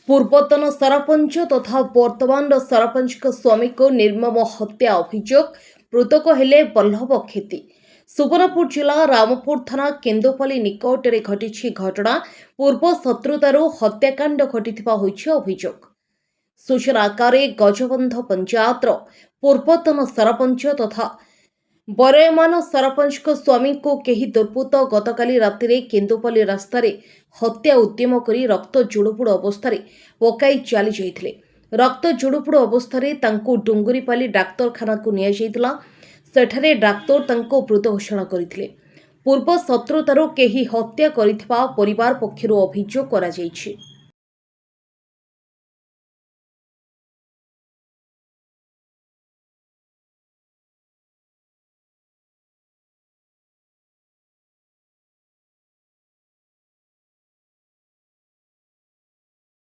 ପୂର୍ବତନ ସରପଞ୍ଚ ତଥା ବର୍ତ୍ତମାନର ସରପଞ୍ଚଙ୍କ ସ୍ୱାମୀକୁ ନିର୍ମମ ହତ୍ୟା ଅଭିଯୋଗ। ମୃତକ ହେଲେ ବଲ୍ଲଭ କ୍ଷେତି। ସୁବର୍ଣ୍ଣପୁର ଜିଲ୍ଲା ରାମପୁର ଥାନା କେନ୍ଦୁପାଲି ନିକଟରେ ଘଟିଛି ଘଟଣା। ପୂର୍ବ ଶତ୍ରୁତାରୁ ହତ୍ୟାକାଣ୍ଡ ଘଟିଥିବା ହୋଇଛି ଅଭିଯୋଗ। ସୂଚନା ଆକାରରେ ଗଜବନ୍ଧ ପଞ୍ଚାୟତର ପୂର୍ବତନ ସରପଞ୍ଚ ତଥା ବରୟମାନ ସରପଞ୍ଚଙ୍କ ସ୍ୱାମୀଙ୍କୁ କେହି ଦୁର୍ବୃତ୍ତ ଗତକାଲି ରାତିରେ କେନ୍ଦୁପାଲି ରାସ୍ତାରେ ହତ୍ୟା ଉଦ୍ୟମ କରି ରକ୍ତ ଜୁଡ଼ୁବୁଡ଼ୁ ଅବସ୍ଥାରେ ପକାଇ ଚାଲିଯାଇଥିଲେ। ରକ୍ତ ଜୁଡ଼ୁବୁଡ଼ୁ ଅବସ୍ଥାରେ ତାଙ୍କୁ ଡୁଙ୍ଗୁରିପାଲି ଡାକ୍ତରଖାନାକୁ ନିଆଯାଇଥିଲା। ସେଠାରେ ଡାକ୍ତର ତାଙ୍କୁ ମୃତ ଘୋଷଣା କରିଥିଲେ। ପୂର୍ବ ଶତ୍ରୁତାରୁ କେହି ହତ୍ୟା କରିଥିବା ପରିବାର ପକ୍ଷରୁ ଅଭିଯୋଗ କରାଯାଇଛି।